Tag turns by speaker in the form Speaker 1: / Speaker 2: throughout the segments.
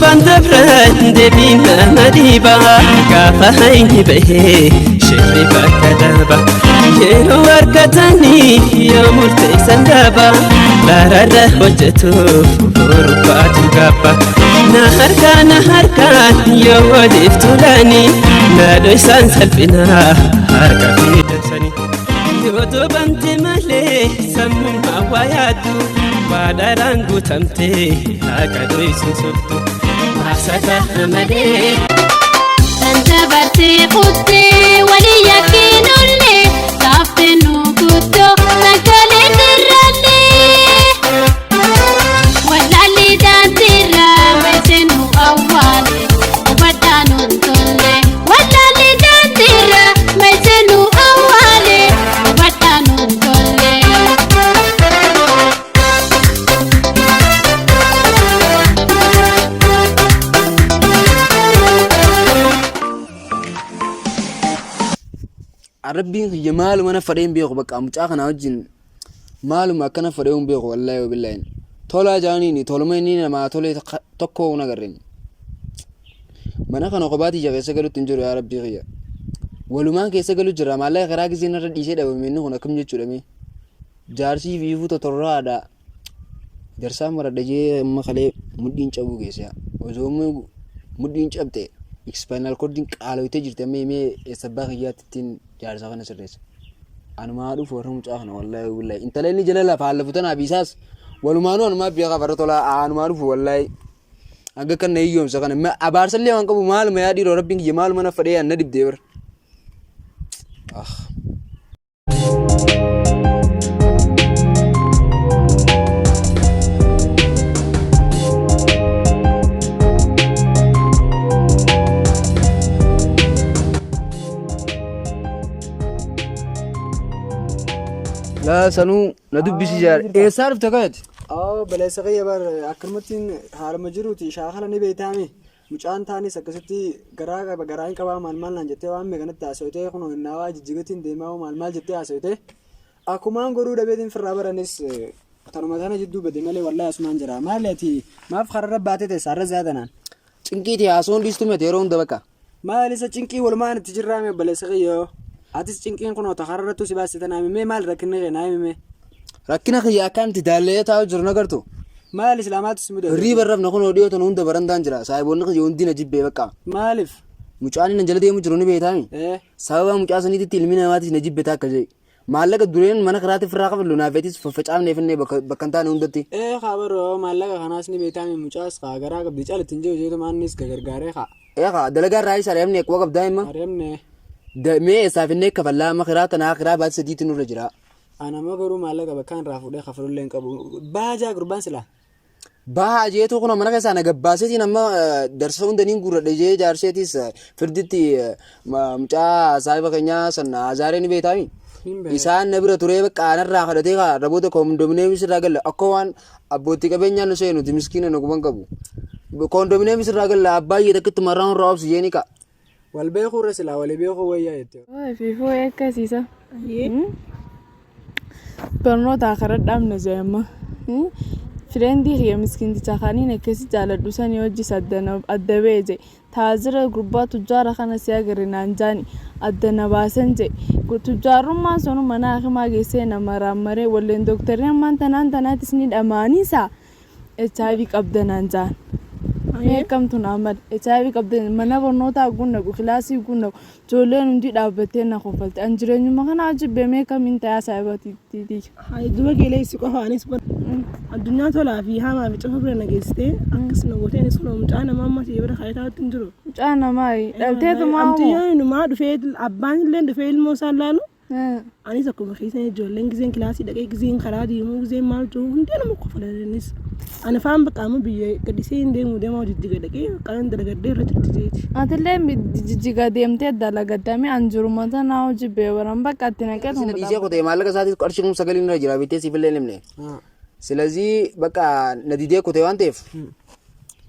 Speaker 1: Duubaan dabran deebiin nama dhiiba gaafa hayni bahee shirri bakka daba. Yeroo argatanii yoo murteessan daba bararra hojjetuuf borbaatu gabba. Na harkaa na harkaan yoo waliif tulanii naadho isaan salphinaa harka fidansanii. Yoo duubamte malee sammuun hawaa yaaddu waa dharaan guutamte haqa dhoysuun soltu. Baasata malee.
Speaker 2: Kan dabartee kuttee walii yakkiinullee gaaffee nu guuttoo sagalee dirrallee. Wallaalli daandiirraa maisee nu awwaale hubadhaa nuun tolle. Wallaalli daandiirraa maisee nu awwaale hubadhaa nuun tolle.
Speaker 3: Rabbiin kiyya maaluma na fadhee hin beeku bakka mucaa kana wajjin maaluma akkana fadhee hin beeku wallaahi wabillaahi. Tolaa jaaniini toluma inni namaa tolee tokko hin agarreen. Mana kana kophaa tiyya keessa galutti hin jiru yaa rabbii kiyya. Walumaan keessa galu jira maallaqa karaa giseen irra dhiisee dhabame inni kun akkam jechuudha mee. Jaarsii fi ifuu totorraadha. Jarsaan maradha jee amma kalee mudhiin cabuu geesse yaa. Osoo amma mudhiin cabxe spinal cordiin qaaloytee jirti amma himee eessa abbaa kiyyaatti ittiin jaarsa kana sirreessa. Anumaa dhufu warra mucaa kana wallaahi wallaahi intala inni jala lafaan lafu tanaaf isaas walumaanuu anumaa beekaa farra tolaa anumaa dhufu wallaahi. Hanga kan na hiyyoomsa kana abaarsallee waan qabu maaluma yaa dhiiroo rabbiin kiyya maaluma na fadhee na dibdee bara. Ah. Laa sanuu na dubbisi jaar. Eessaa dhufte kayati?
Speaker 4: Awoo baleessa kiyya bar akkanumattiin haaluma jiruuti shaakala ni beektaami. Mucaan taanis akkasitti garaa qaba garaa hin qabaa maal maal naan jettee waan meeqanatti haasawtee kunoo innaawaa jijjigatiin deemaa maal maal jettee haasawtee akkumaan godhuu dhabeetiin firraa baranis tanuma tana jidduu bade malee wallahi asumaan jira maali ati maaf kararra baatee teessa har'a zaatanaan.
Speaker 3: Cinqiiti haasawuun dhiistu miti yeroo hunda bakka.
Speaker 4: Maal isa cinqii walumaan itti jirraa mee obboleessa kiyyoo atis cinqiin kunoo ta kararrattuu si baaste tanaa himi mee maal rakkinni kee naa himi mee.
Speaker 3: Rakkina kiyya akkaan itti daallee taa'u jiru nagartu.
Speaker 4: Maal islaamaatu si mudate?
Speaker 3: Hirriiba hin rafne kunoo dhiyoo tana hunda barandaan jira. Saahiboonni kiyya hundi na jibbee bakka.
Speaker 4: Maaliif?
Speaker 3: Mucaan inni na jala deemu jiru ni beektaami.
Speaker 4: Ee.
Speaker 3: Sababa mucaa saniititti ilmi namaatis na jibbe taakka jee. Maallaqa dureen mana kiraatti firraa kafallu naaf eetis faffacaafnee finnee bakka bakka hin taane hundatti.
Speaker 4: Ee kaa baroo maallaqa kanaas ni beektaami mucaas kaa garaa qabdi cal ittiin jiru jeetuma annis ka gargaaree kaa.
Speaker 3: Ee kaa dalagaa irraa isa ari'amne quba qabdaa imma.
Speaker 4: Ari'amne.
Speaker 3: Mee eessaa finnee kafallaa amma kiraa tanaa kiraa baatii sadiitti nurra jira.
Speaker 4: Ana ammoo garuu maallaqa bakkaan irraa fuudhee kafalullee hin qabu. Bahaa jaa gurbaan silaa.
Speaker 3: Bahaa jeetu kun mana keessaa na gabbaaseetiin amma darsa hunda niin guurradhe jee jaarseetis firditti mucaa saahiba keenyaa san azaaree ni beektaami.
Speaker 4: Hin beeka.
Speaker 3: Isaan na bira turee bakka anarraa kadhatee kaa raboota koondomineemii sirraa galla akka waan abbootii qabeenyaa nu seenu nuti miskiina nu quban qabu. Koondomineemii sirraa galla abbaa iyyee takkitti marraa nurraa obsi jeeni kaa.
Speaker 4: Wal beekuu irra silaa walii beekuu wayyaa jette.
Speaker 5: Fiifoo akkasiisa. Barnoota karaa dhaabna jee amma. Fireendii kiyya miskiinticha kaniin akkasi jaaladhu sanii hojis adda adda ba'e jee. Taajira gurbaa tujjaara kana si agarre naan jaani adda na baasan jee. Tujjaarrummaan sunu mana hakimaa geessee na maraammaree walleen dooktarri ammaan tanaan tanaatis ni dhamaaniisa. HIV qabda naan jaan. Mee akkamtu naa mala. HIV qabda mana barnootaa guun naqu kilaasii guun naqu ijoolleen hundi dhaabbattee na kofalti. An jireenyuma kanaa jibbe mee kamiin tayaa saahiba tiyya.
Speaker 6: Hayi duba keelee si qofa anis bar addunyaa tolaa fi hamaa fi cufa bira na geessitee akkas na gootee anis kunoo mucaa namaa amma si bira kaayee taa'utti hin jiru.
Speaker 5: Mucaa namaa dhalteetumaa moo?
Speaker 6: Amtiyyoo inumaa dhufee abbaan illee dhufee ilmoo isaan laalu Anis akkuma keessan ijoolleen gizeen kilaasii dhaqee gizeen karaa deemuu gizeen maal jiru hundee nama kofalaninis. Ani faan bakka amma biyya gadhisee hin deemu deemaa jijjiga dhaqee qalan dalagadhee irra jirti jeeti.
Speaker 5: Atillee jijjiga deemtee dalagadame an jiruma tanaa hojii beewaran bakka itti naqee
Speaker 3: Isin dhiisee kutee maallaqa isaatis qarshii 9,000 irra jira bittee siif illee hin himne. Silazii bakka na didee kutee waan ta'eef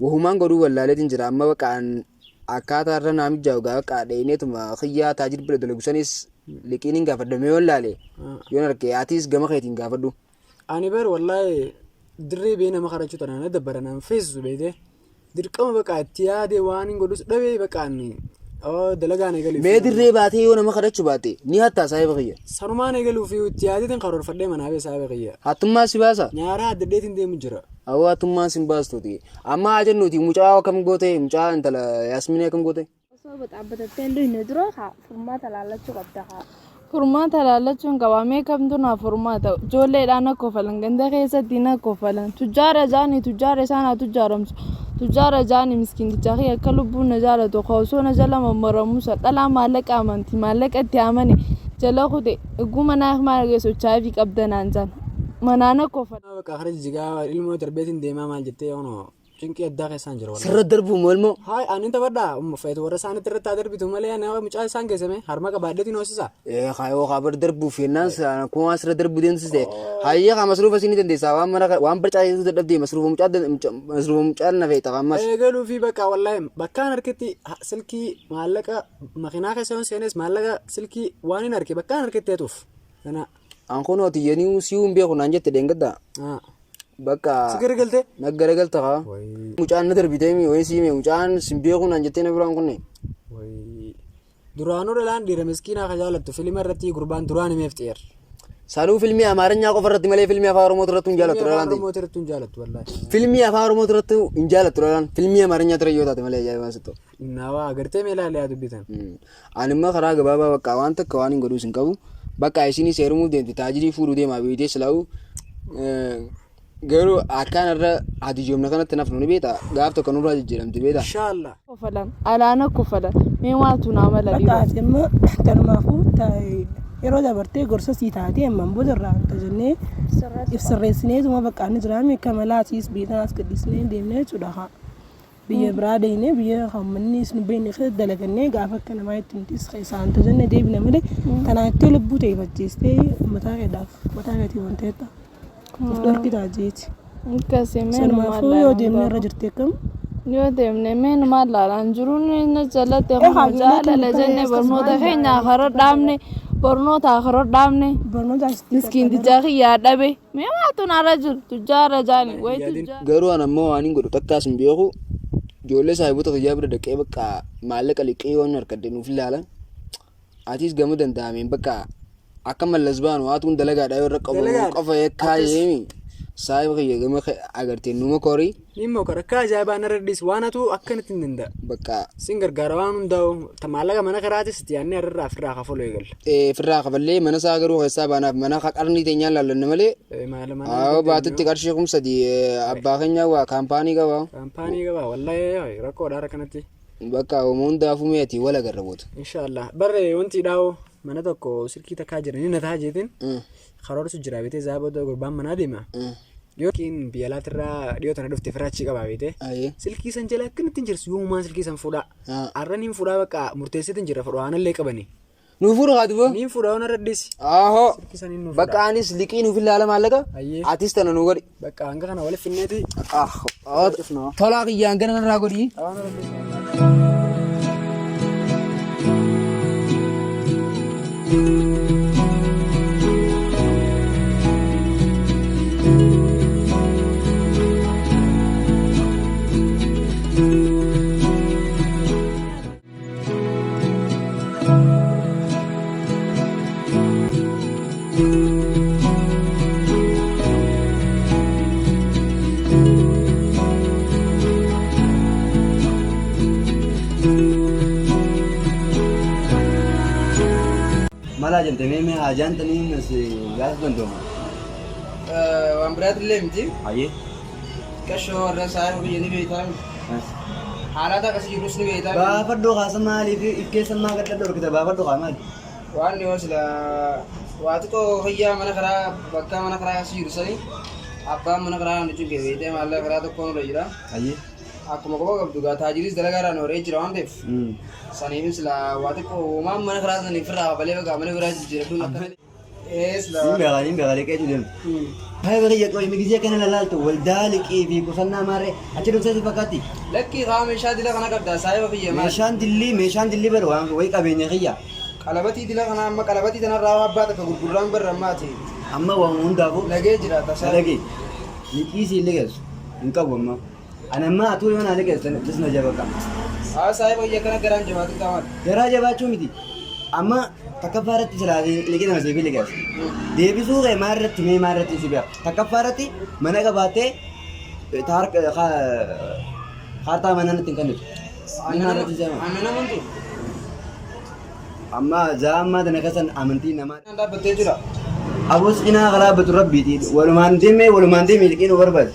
Speaker 3: wahumaan godhuu wallaaleetiin jira amma bakka Akkaataa irra naa mijaa'u gaa bakka dheeyneetuma kiyyaa taajir bira dalagu sanis liqiin hin gaafadha mee yoon laale yoon arke atiis gama keetiin gaafadhu.
Speaker 4: Ani bar wallahi dirree bee nama kadhachuu tanaan na dabbara naan feesisu beekte. Dirqama baqa itti yaadee waan hin godhus dhabee baqa inni dalagaan eegaluuf.
Speaker 3: Mee dirree baatee yoo nama kadhachuu baatte ni hattaa saahiba kiyya.
Speaker 4: Sanumaan eegaluuf itti yaadeetiin karoorfadhee manaa bee saahiba kiyya.
Speaker 3: Hattummaa si baasa?
Speaker 4: Nyaaraa addadheetiin deemu jira.
Speaker 3: Awwa hattummaan sin baastuuti. Amma haa jennuuti mucaa akkam goote mucaa intala Yaasminii akkam goote?
Speaker 5: Osoo baxaabatattee hin dhuyne dura kaa furmaata laallachuu qabda kaa. Furmaata laallachuun qaba mee kamtu naaf furmaata ijoolleedhaan na kofalan ganda keessatti na kofalan tujjaara jaani tujjaara isaan haa tujjaaramsu tujjaara jaani miskiinticha kiyya akka lubbuun na jaalatu ka osoo na jala mammaramusa dhalaa maallaqa amanti maallaqa itti amane jala kute egguu manaa maal geessu HIV qabda naan jaan manaa na kofalan.
Speaker 4: Bakka kara jijjigaa ilmoo darbeetiin deemaa maal jettee onoo Cinqii addaa keessaan jira wallahi.
Speaker 3: Sirra darbuu moo ilmoo?
Speaker 4: Haay ani taphadha feetu warra isaanitti irratti haa darbitu malee ani mucaa isaan geessame harma qabaadheetiin hoosisa.
Speaker 3: Ee kaayoo kaa bar darbuuf yennaan akkuma waan sirra darbuu deemsis ta'e. Hayyee kaa masruufa siin ni dandeessaa waan mana waan barcaa keessatti dadhabdee masruufa mucaa masruufa mucaa na feeta ammas.
Speaker 4: Eegaluu fi bakka wallahi bakkaan harkitti silkii maallaqa makiinaa keessa yoon seenes maallaqa silkii waan hin harke bakkaan harkitti hatuuf. Kana.
Speaker 3: An kunoo tiyyanii si'uu hin beeku naan jette dheengaddaa. Bakka.
Speaker 4: Si garagalte?
Speaker 3: Na garagalta kaa.
Speaker 4: Wayii.
Speaker 3: Mucaan na darbitee mi wayii siime mucaan sin beeku naan jettee na biraan kunne.
Speaker 4: Wayii. Duraanuu dhalaan dhiira miskiinaa ka jaalattu filima irratti gurbaan duraan himeef xeer.
Speaker 3: Sanuu filmii Amaarinyaa qofa irratti malee filmii afaan Oromoo irratti hin jaalattu
Speaker 4: Filmii
Speaker 3: dhalaan
Speaker 4: afaan
Speaker 3: ta'e.
Speaker 4: Oromoo irratti hin jaalattu wallaahi.
Speaker 3: Filmii afaan Oromoo irratti hin jaalattu dhalaan filmii Amaarinyaa ture yoo taate malee ajaa'ibaa sitti.
Speaker 4: Nawaa agartee mee ilaalee haa dubbitan.
Speaker 3: Ani immoo karaa gabaabaa bakka waan takka waan hin godhuus hin qabu. Bakka isinis heerumuuf deemti taajirii fuudhuu deemaa beektee silaa'u. Garuu akkaan irra hadijoomna kanatti nafnu ni beekta gaaf tokko nurraa jijjiiramti beekta.
Speaker 4: Inshallah.
Speaker 5: Kofalan alaana kofalan mee maaltu naa mala
Speaker 6: Bakka
Speaker 5: dhiiroo.
Speaker 6: ati amma kanumaafuu yeroo dabartee gorsa sii taatee ammaan booda irraa anta jennee if sirreessineetuma bakka inni jiraame akka malaa asiis biyya tanaas gadhiisnee deemnee jechuudha haa. Biyya biraa deeynee biyya kan manni isin beekne keessa dalagannee gaafa akka namaa itti nutis keessaa anta jenne deebina malee tanaa itti lubbuu ta'e facciistee mataa keedhaaf mataa keetii wanteetta. Of dhorkitaa jeeti.
Speaker 5: Akkasii mee numaan
Speaker 6: Sanumaafuu yoo
Speaker 5: laalaan
Speaker 6: deemne irra
Speaker 5: gaafa.
Speaker 6: jirti akkam.
Speaker 5: Yoo deemne mee numaan laalaan jiruun na jalatti
Speaker 6: Ee
Speaker 5: kunoo
Speaker 6: haa ijoollee
Speaker 5: jaalala
Speaker 6: keenya
Speaker 5: jenne
Speaker 6: akkas
Speaker 5: barnoota
Speaker 6: maal
Speaker 5: keenya karaa dhaabne barnoota karaa dhaabne
Speaker 6: Barnoota asitti
Speaker 5: miskiintichaa kiyyaa dhabe. Mee maaltu narra jiru tujjaara jaani wayi tujjaara.
Speaker 3: Garuu an ammoo waan hin godhu takkaas hin beeku. Ijoollee saahiboota kiyyaa bira dhaqee bakka maallaqa liqii yoon harkadhe nuuf ilaala. Atis gama danda'ameen bakka akka mallas baanu haatuun dalagaadha yoo irra qabu
Speaker 4: Dalagaadha.
Speaker 3: qofa yakkaa
Speaker 4: Atis-
Speaker 3: yeemi. Saahiba kiyya gama agartee numa korii
Speaker 4: Ni immoo karaa ajaa'ibaa narra dhiis waan hatu akkanatti hin danda'a.
Speaker 3: bakka
Speaker 4: Sin gargaara waan hundaa'u ta maallaqa mana karaatis itti yaadnee har'arraa ofirraa kafaluu eegalla.
Speaker 3: Firraa kafallee mana isaa garuu keessaa baanaaf mana qarnii teenyaan laallanne malee
Speaker 4: Maala mana
Speaker 3: Awwa baatitti qarshii 3000 abbaa keenya waa kaampaanii qaba.
Speaker 4: Kaampaanii qaba wallahi rakkoodha har'a kanatti.
Speaker 3: Bakka hooma hundaafuu meetii wal agarra booda.
Speaker 4: Inshaallah barre wanti dhaa'u mana tokko silkii takkaa jiranii na ta'a jeetiin karoorsu jira beetee zaaboo booda gurbaan manaa deema. Yookiin biyya alaatirraa dhiyoo tana dhufte firraa achii qabaa beetee.
Speaker 3: Ayyee.
Speaker 4: Silkii san jala akkanatti hin jirsu yoomumaan silkii san fuudhaa.
Speaker 3: Ah.
Speaker 4: Arra niin fuudhaa bakka murteessitin jira fudhu aanallee qabani.
Speaker 3: Nuu fuudhu haa duba.
Speaker 4: Niin fuudha waan arra dhisi.
Speaker 3: Ahoo.
Speaker 4: Silkii saniin nuu
Speaker 3: Bakka
Speaker 4: fuudha.
Speaker 3: anis liqii nuuf ilaala maallaqa.
Speaker 4: Ayyee.
Speaker 3: Atis tana nuu godhi.
Speaker 4: Bakka hanga kana walitti finneeti.
Speaker 3: Ah.
Speaker 4: Cufnoo.
Speaker 3: Tolaa kiyyaan gana narraa godhi.
Speaker 4: Waan arra dhisi.
Speaker 7: Malaa jette mee mee haajaan taniin as gaafa bantooma.
Speaker 3: Waan biraatillee miti.
Speaker 7: Hayyee.
Speaker 3: Qashoo warra saahiba biyya ni beektaa. Haalata akkasii jirus ni beektaa.
Speaker 7: Baafadhoo kaasa maaliif if keessa maa gadda dhorkita baafadhoo kaa maali?
Speaker 3: Waan dhiyoo sila waa xiqqoo kiyyaa mana karaa bakka mana karaa akkasii jiru sani abbaan mana karaa nu cinqe beektee maallaqa karaa tokko nurra jira.
Speaker 7: Hayyee.
Speaker 3: Akkuma qofa qabdu gaa taajiris dalagaadhaan horee jira waan ta'eef saniifin sila waa xiqqoo uumaan mana karaa saniif irraa kafalee bakka mana biraa jijjiiradhuun akka ee sila
Speaker 7: Niin beekaa niin beekaa liqeetu deema. Faaya biyya qoy migizee kana lalaaltu waldaa liqii fi qusannaa maarree achi dhufte si fakkaatti.
Speaker 3: Lakkii kaa meeshaa dila kana qabda saahiba kiyya maali?
Speaker 7: Meeshaan dillii bar waan wayi qabeenya kiyya.
Speaker 3: Qalabatii dila kana amma qalabatii tanarraa abbaa takka gurgurraan barra ammaati.
Speaker 7: Amma waan hundaafuu
Speaker 3: Nagee jiraata saahiba.
Speaker 7: Dalagee liqii siin liqeessu hin qabu amma. Ani amma atuu yoo naa liqeessitan disna jaba qaba.
Speaker 3: Haa saahiba kiyya akkana garaan jabaatin qaamaan.
Speaker 7: Garaa jabaachuu miti. Amma takkaffaa irratti silaa liqii nama siif liqeessa. Deebisuu kee maal irratti mee maal irratti si beeka. Takkaffaa irratti mana qabaattee kaartaa manaa natti hin kennitu. Mee maal irratti si hima?
Speaker 3: Ana namantu.
Speaker 7: Amma zaa ammaa tana keessan amantii namaa.
Speaker 3: Dhaabbattee jira.
Speaker 7: Abus cinaa karaa dhaabbatu rabbiiti. Walumaan deemee walumaan deemee liqii nu barbaadi.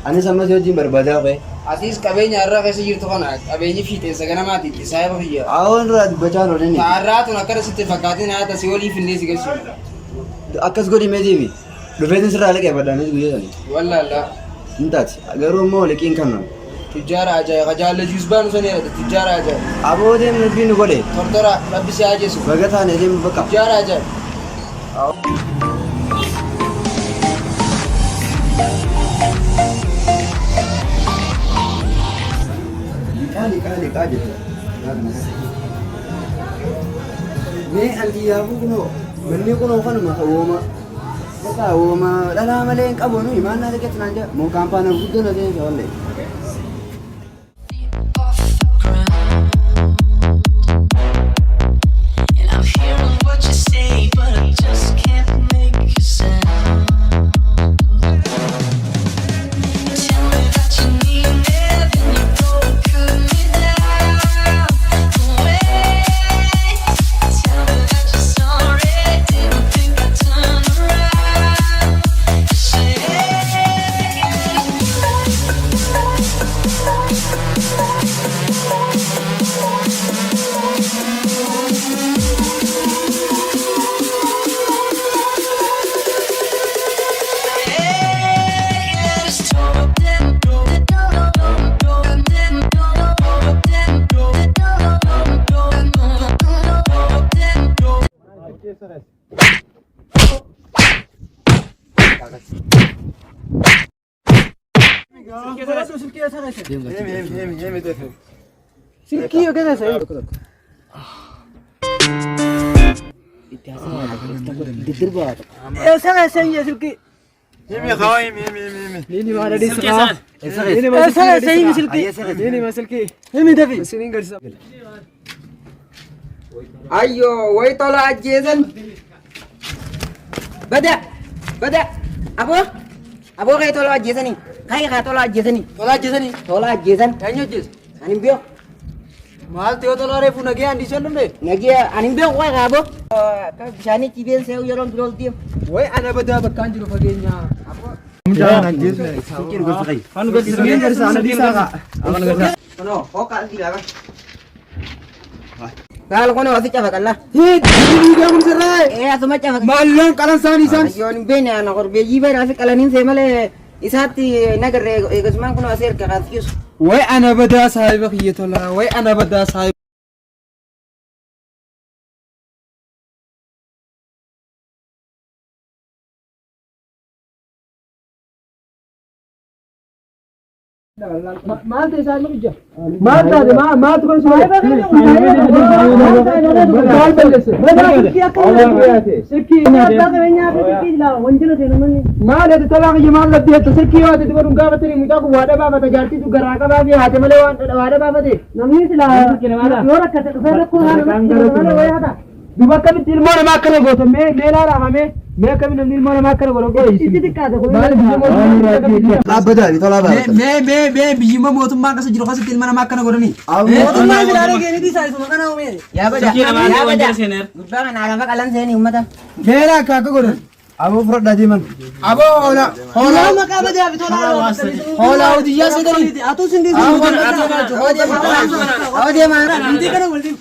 Speaker 7: Anis ammas wajjin barbaadaa kee.
Speaker 3: Atis qabeenya har'a keessa jirtu kana qabeenyi fiixeensa ganamaati itti saahiba kiyya.
Speaker 7: Awoon irraa dubbachaa hin oolini.
Speaker 3: Har'aa tun akkana sitti fakkaatin haa tasii olii finnee si galchinu.
Speaker 7: Akkas godhi mee deemi. Dhufeetin sirraa liqeeffadha anis guyyaa sanii.
Speaker 3: Wallaallaa.
Speaker 7: Hin taati. Garuu immoo liqiin kan nama.
Speaker 3: Tujjaara ajaa'iba kajaalla juus baanu sani jedhate tujjaara ajaa'iba.
Speaker 7: Aboo deemnu dubbii nu godhe.
Speaker 3: Tortora rabbi si haa jeesu.
Speaker 7: Baga taane deemu bakka.
Speaker 3: Tujjaara ajaa'iba.
Speaker 7: Liqaa liqaa liqaa jette. Mee anti yaafuu kunoo manni kunoo kanuma wooma bakka wooma dhalaa malee hin qabu nuyi maal naa liqeessu naan jedha moo kaampaana guddoo na seensa wallee.
Speaker 8: Off the ground. And I'm hearing what you say, but I just can't make a sound. Tell me that you need me, then you go and cut me down. Wait, tell me that you're sorry, didn't think I'd turn around. You say.
Speaker 3: Ayyo way tola ajjeesan.
Speaker 9: Bada! Bada! Aboo! Aboo kee tola ajjeesanii! Kee kaa tola ajjeesanii!
Speaker 3: Tola ajjeesanii.
Speaker 9: Tola ajjeesan!
Speaker 3: Eenyu ajjeese?
Speaker 9: Ani hin beeku!
Speaker 3: Maal ta'e tola reefu nagee andisee dhumne?
Speaker 9: Nagee ani hin beeku kee kaa aboo! Akka bishaanii cibeen se'u yeroo biroo deemu.
Speaker 3: Way ana badaa bakkaan jiru fageenya.
Speaker 9: Kunoo hooqa alti lafa. Gaal kunoo asi cafaqalla. Ee asuma cafaqa.
Speaker 3: Maalloon qalan isaanii isaan.
Speaker 9: Ayyoon hin beekne ana korbeeyyii bara asi qalaniin see malee isaatti nagarree eegasumaan kunoo asi erga kaasisu.
Speaker 3: Way ana badaa saahiba kiyya tola. Way ana badaa saahiba. Maal ta'e isaan ija? Maal taate maaltu kan sumaa? Maal balleesse? Silkii maal ati tolaa kiyya maal labbi jettu silkii yoo ati godhuun gaafatanii mucaa kun waa dhabaafata jaartiitu garaa qabaa fi haate malee waan waa dhabaafate.
Speaker 6: Namni silaa yoo rakkate dhufee rakkoo haala namatti malee wayyaa ta'a.
Speaker 3: Duba akkamitti ilmoo namaa akkana goota mee mee ilaalaa mee mee akkamitti namni ilmoo namaa akkana godha qoyi.
Speaker 6: Itti xiqqaate kun.
Speaker 3: Maal biyya mootummaa akkamitti
Speaker 7: Dhaabbataa fi tolaa baafata.
Speaker 3: mee mee mee biyyuma mootummaa keessa jiru keessatti ilma namaa akkana godhanii.
Speaker 6: Mootummaa silaalee keenyatti isaa isuma kana uumee.
Speaker 9: Yaa bada! Yaa bada! Gurbaa kana alafa qalan seeni uummata.
Speaker 3: Meelaa akka akka godhan.
Speaker 7: Aboo fudhadhaa deeman.
Speaker 3: Aboo hoolaa hoolaa
Speaker 6: Yoo maqaa badaa fi tolaa
Speaker 3: hoolaa hojiyyaa seetanii.
Speaker 6: Atuu sin dhiisu.
Speaker 9: Awwa deemaa!
Speaker 6: Inti kana wal dhiibu.